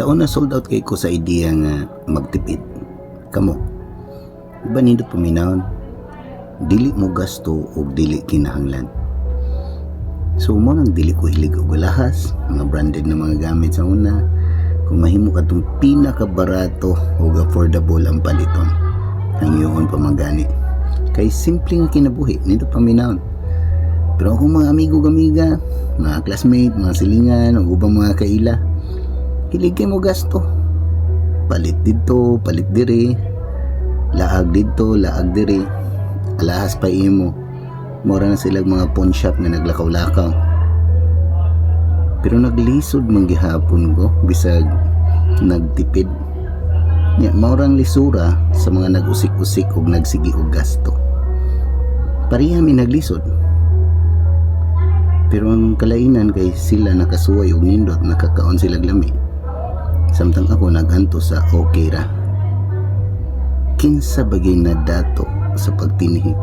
Sa una, sold out kay ko sa idea nga magtipid. Kamo. Iba nindot paminawon. Dili mo gasto og dili kinahanglan. So mo nang dili ko hilig og alahas, mga branded na mga gamit sa una. Kung mahimo katong pinakabarato ug affordable ang paliton. Hangyoon pa man gani. Kay simple nga kinabuhi, nindot paminawon. Pero akong mga amigo, amiga, mga classmate, mga silingan, ug ubang mga kaila, hilig kay mo gasto. Palit didto, palit diri, laag didto, laag diri, alahas pa imo. Mura na sila mga pawn shop nga naglakaw-lakaw. Pero naglisod man gihapon ko bisag nagtipid. Nya maurang lisura sa mga nag-usik-usik ug nagsigi og gasto. Pareha mi naglisod. Pero ang kalainan kay sila nakasuway og nindot, nakakaon sila lami. Samtang ako nag-antos sa okay ra. Kinsa bagay na dato sa pagtinihik?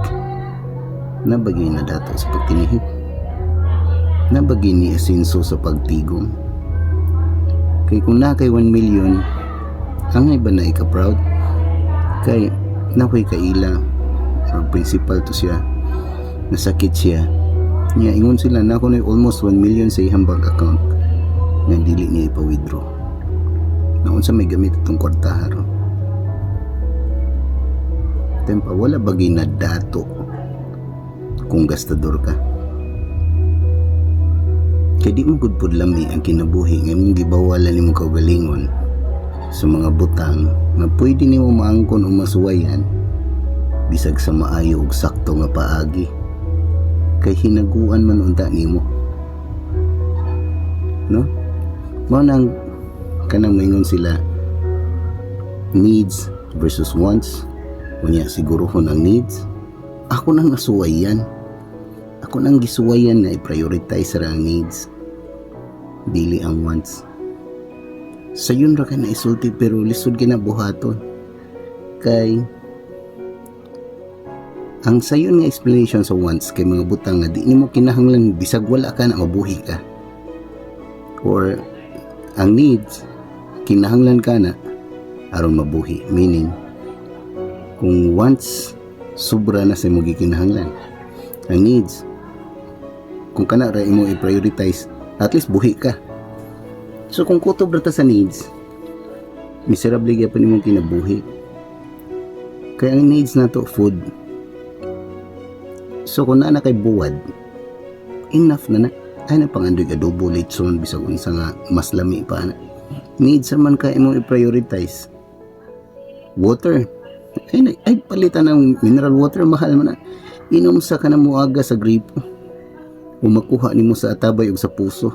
Nabagay na dato sa pagtinihik? Nabagay ni asinso sa pagtigom? Kay kung na kay 1 million, angay ba na ika-proud? Kay nakoy kaila, or principal to siya, nasakit siya. Nya ingon sila na ako na almost 1 million sa iyang bank account nga dili niya ipa-withdraw. Naunsa may gamit itong kwartaha ron. Tempa, wala bagay na dato kung gastador ka. Kay di mo gud pud lami ang kinabuhi nga imong gibawalan nimo kaugalingon sa mga butang nga pwede nimo maangkon o masuwayan bisag sa maayo ug sakto nga paagi, kay hinaguan man unta nimo, no? Mao nang kanang moingon sila, needs versus wants. Unya sigurohon ang needs. Ako nang nasuwayan, ako nang gisuwayan na i-prioritize ra ang needs, dili ang wants. Sayon ra ka na isulti, pero lisod kina buhaton, kay ang sayon nga explanation sa wants kay mga butang nga di nimo kinahanglan, bisag wala ka na mabuhi ka, or ang needs, kinahanglan ka na aron mabuhi. Meaning, kung wants, sobra na sa imong gikinahanglan. Ang needs, kung kana ra imo i-prioritize, at least buhi ka. So kung kutob ra ta sa needs, miserable gyapon imong kinabuhi, kaya ang needs nato, food. So kung naa na kay buwad, enough na na. Ay na pangandoy adobo, lechon, bisag unsa nga mas lami pa na. Needs man ka imong i-prioritize. Water. Ay, ay palitan ng mineral water, mahal man na. Inom sa ka na muaga sa gripo. O makuha nimo sa atabay ug sa puso.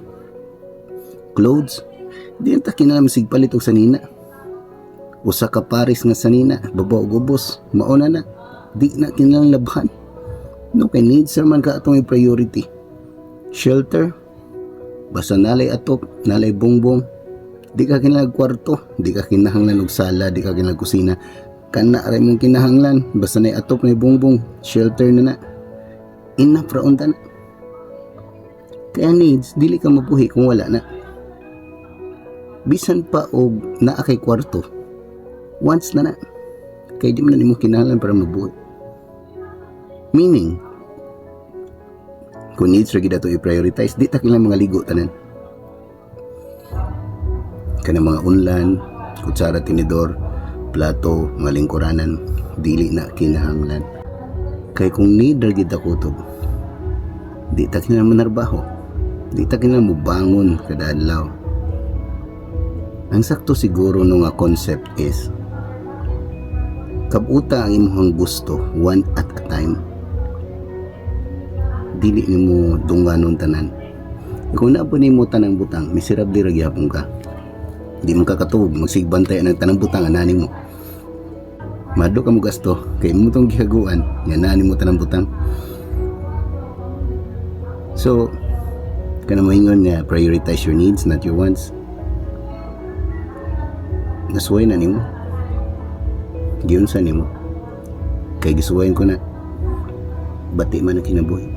Clothes. Di ta kinahanglan sig palit og sanina. Usa ka pares nga sanina, baba ug ubos, mauna na. Di na kinahanglan labhan. No, kay needs man ka atong i-priority. Shelter, basta nalay atop, nalay bongbong, di ka kinahanglan kwarto, di ka kinahanglan og sala, di ka kinahanglan kusina. Kana ra imong kinahanglan, basta nay atop, nay bongbong, shelter na na. Enough ra unta na. Kaya needs, dili ka mabuhi kung wala na. Bisan pa og naa kay kwarto, wants na na. Kay di man na nimo kinahanglan para mabuhi. Meaning, kung needs ra gid ato i-prioritize, di ta kinahanglan mga ligo tanan. Kanang mga unlan, kutsara, tinidor, plato, mga lingkuranan, dili na kinahanglan. Kay kung need ra gid ta kutob, di ta kinahanglan manarbaho. Di ta kinahanglan mobangon kada adlaw. Ang sakto siguro no nga concept is kabuta ang imong gusto one at a time. Dili nimo dungganon tanan. Kung naa po nimo tanang butang, miserable ra gyapon ka. Di mo kakatuog, magsigbantay ng tanang butang anani mo. Mado ka mo gasto, kay mo tong gihaguan, nga nani mo tanang butang. So, kana moingon nga prioritize your needs, not your wants. Nasuway na nimo. Giunsa nimo. Kay gisuwayan ko na. Bati man ang kinabuhi.